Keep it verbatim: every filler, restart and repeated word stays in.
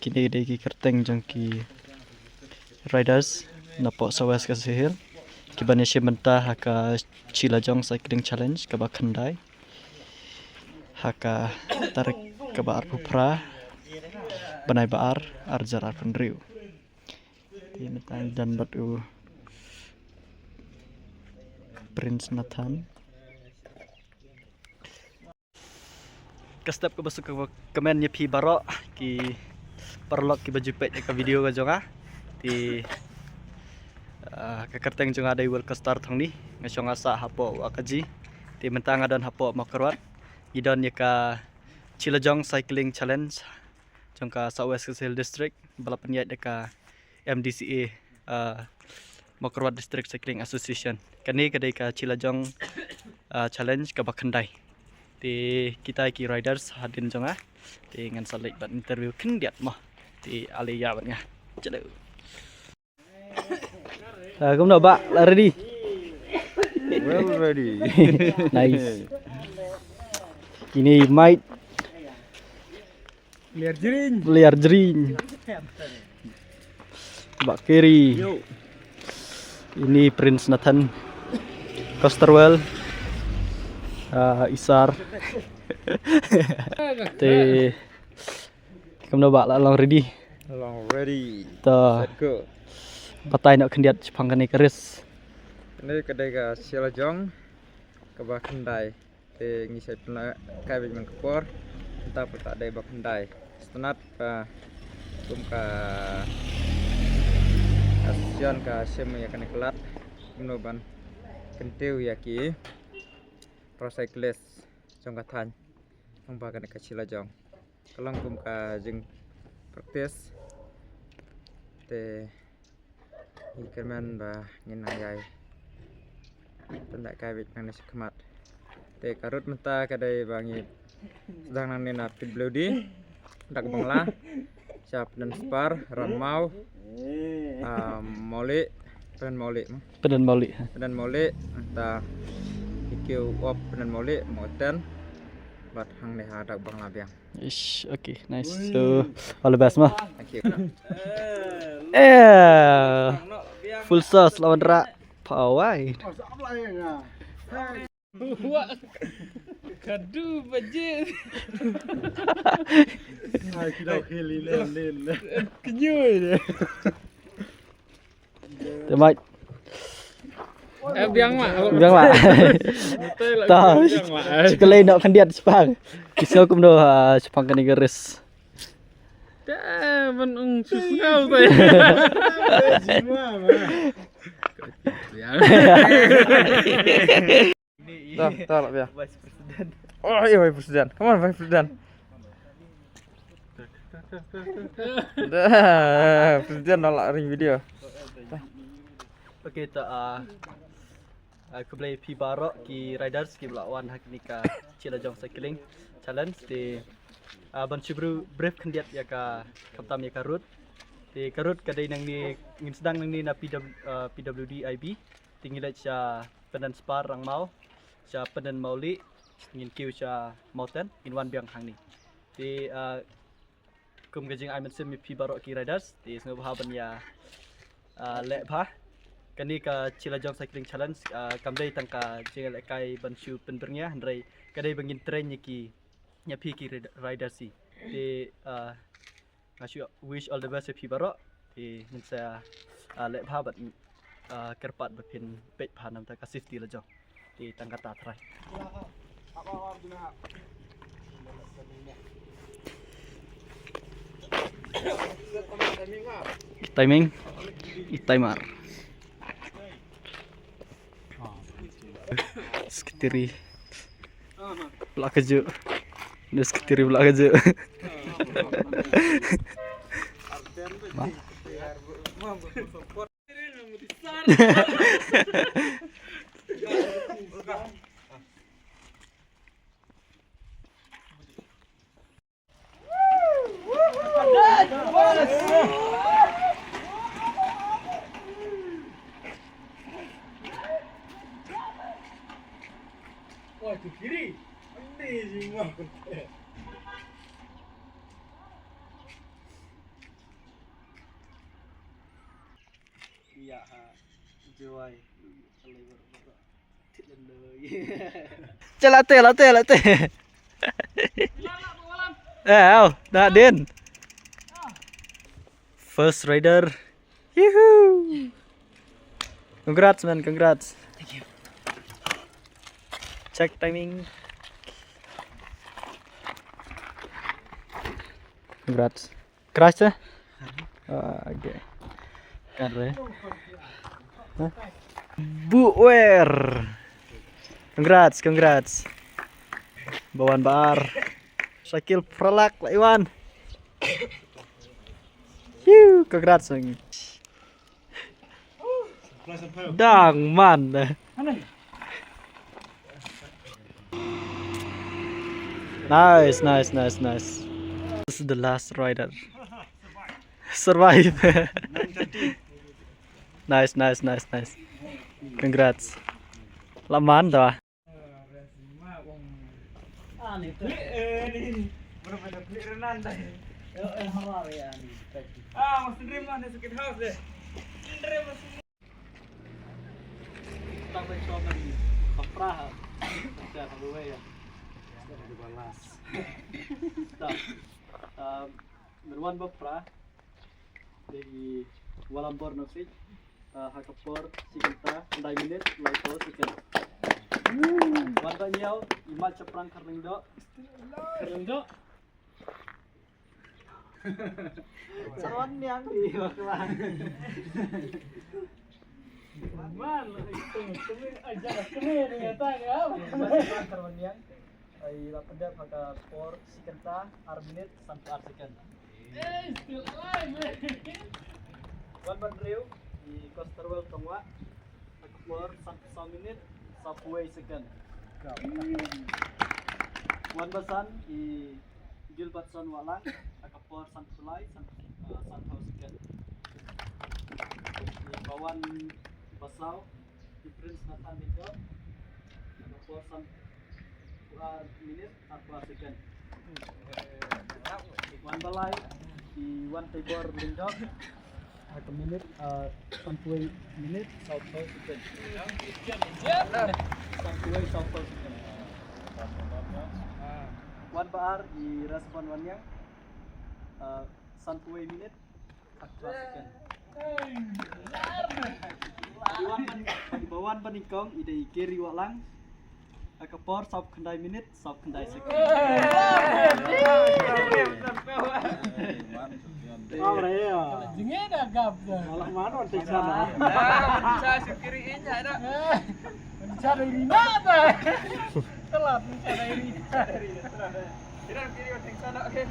Kine dei ki kyrteng jong ki riders napoh South West Khasi Hills kiban ïashim bynta ha ka Shillajong Cycling Challenge kaba khyndai ha ka tarik kaba arphew phra bnai ba ar, ar hajar arphew hynriew. Te mynta ngi don bad u Prince Nathan. Ka step kaba suk kaba kmen ïa phi baroh ki paralok kiba ju peit ïa ka video ka jong nga. Te, ah, ka kyrteng jong nga dei Wilkestar Thongni, nga shong nga sah hapoh Wahkaji. Te mynta nga don hapoh Mawkyrwat, ngi don ïa ka Shillajong Cycling Challenge jong ka South West Khasi Hills District ba la pynïaid da ka M D C A, ah, Mawkyrwat District Cycling Association. Kane ka dei ka Shillajong, ah, Challenge kaba khyndai. Te kita ki riders hadien jong nga, te ngan sa leit ban interview khyndiat mo. Te ale ïa bad nga. Chalo. Ah, kumno bah, la ready? Well ready. Nice. Kine mate. Liar jring. Liar jring. Bah Kiri. Yo. Ini Prince Nathan. Coasterwell. Ah, Isar. Te kumno bah, la long ready? Long ready. To. Set go. Batai noh khyndiat shaphang kane ka race. Kane ka dei ka Shillajong kaba khyndai. Te ngi sa pynlehkai beit man ka por. Mynta pat dei ba khyndai. Sngewtynnat ba kum ka, ka association ka shim ïa kane ka lad kumno ban kyntiew ïa ki pro cyclist jong ka thaiñ lyngba kane ka Shillajong. Ka long kum ka jingpractice. Te ngi kyrmen ba ngin nang ïai pynlehkai beit nangne shakhmat. Te ka route mynta ka dei ba ngi sdang nangne na P W D Dak Bangla, sha Pyndenspar, Rangmaw, ah, Mawlih, Pyndenmawlih mo. Pyndenmawlih, ha. Pyndenmawlih, mynta ki kiew ap Pyndenmawlih, Mawten, bad hangne ha Dak Bangla biang. Ish, okay, nice. So, all the best mo. Thank you. Eh, full sauce lawan rak. Pawai. Kadu baje. Ai, kita khili len len. Kenyoi. Te mate. Eh, biang mah. Biang mah. Betul lah, ta biang mah. Sekelai nak khyndiat shaphang. Kisah kumno, ah, shaphang kane ka race. Dah, ban ung susah saya. Biang. Dah, dah lah, biar. Vice President. Oh, iya, Vice President. Come on, Vice President. Dah, President dah lah ring video. Okay, ta, ah, ah, khublei phi baroh ki riders kiba la wan ha kane ka Shillajong Cycling Challenge. Te, ah, ban shu brief khyndiat ïa ka, khamtam ïa ka route. Te ka route ka dei nangne, ngin sdang nangne na P W, ah, P W D I B. Te ngin leit sha Pyndenspar Rangmaw, sha Pyndenmawlih, ngin kiew sha Mawten, ngin wan biang hangne. Te, ah, kum ka jingai mynsiem ïa phi baroh ki riders, te sngewbha ban ïa, ah, leh bha. Kane ka Shillajong Cycling Challenge, ah, kam dei tang ka jingïalehkai ban shu pynbyrngia, hynrei ka dei ba ngin train ïa ki, ïa phi ki rid-, riders hi. Te, ah, nga shu wish all the best ïa phi baroh. Te ngin sa, ah, leh bha bad, ah, kyrpad ba phin peit bha namar ka safety la jong. Te tang kata trai. Timing. I timer. Sekretari. Pula kaju. Ni sekretari pula kaju. Ba. Chalate, late, late. Eh, au, dah din. First rider. Yuhu. Congrats, man, congrats. Thank you. Check timing. Congrats. Crash te? Ah, okay. Kan re. Huh? Buwer. Congrats, congrats. Bawan Baar. Shakil Pralak la iwan. Hiu, congrats, man. Dang man. Nice, nice, nice, nice. This is the last rider. Survive. Nice, nice, nice, nice. Congrats. Laman dah. Stop. Um, Mynwan ba phra. Dei Walambor Nongsiej. Ah, ha ka por shi kynta khyndai minit laiphew second. Wan ba hynñiew i Mike Chaprang Kharlyngdoh. Kharlyngdoh. Sarwan niang di bakla. Man, ai tong tong ai jaka kene ni ta ya. Mike Chaprang Kharlyngdoh. Ai la pyndep ha ka por shi kynta ar minit sanphew ar second. Hey, still alive, man. Wan ba hynriew i Costerwell Tongwah ha ka por sanphew saw minit sawphew wei second. Wan ba san i Gilbertson Wahlang ha ka por sanphew lai san, ah, sanphew second. I ba wan ba saw i Prince Nathan Dengkot ha ka por san, ah, minit arphew second. Wan ba lai i Wan Teibor Lyngdoh ha ka minit, ah, sanphew minit sawphew second. Sanphew sawphew second. Wan ba ar i Respond Wanniang, ah, sanphew minit. Ba wan ba nyngkong i dei Gary Wahlang ha ka por sawphew khyndai minit sawphew khyndai second. Jingeh da gap da. Malah mano tengsan. Sa sukiri inya da. Sa da irina da. Telat sa da irina. Kiri tengsan, okay.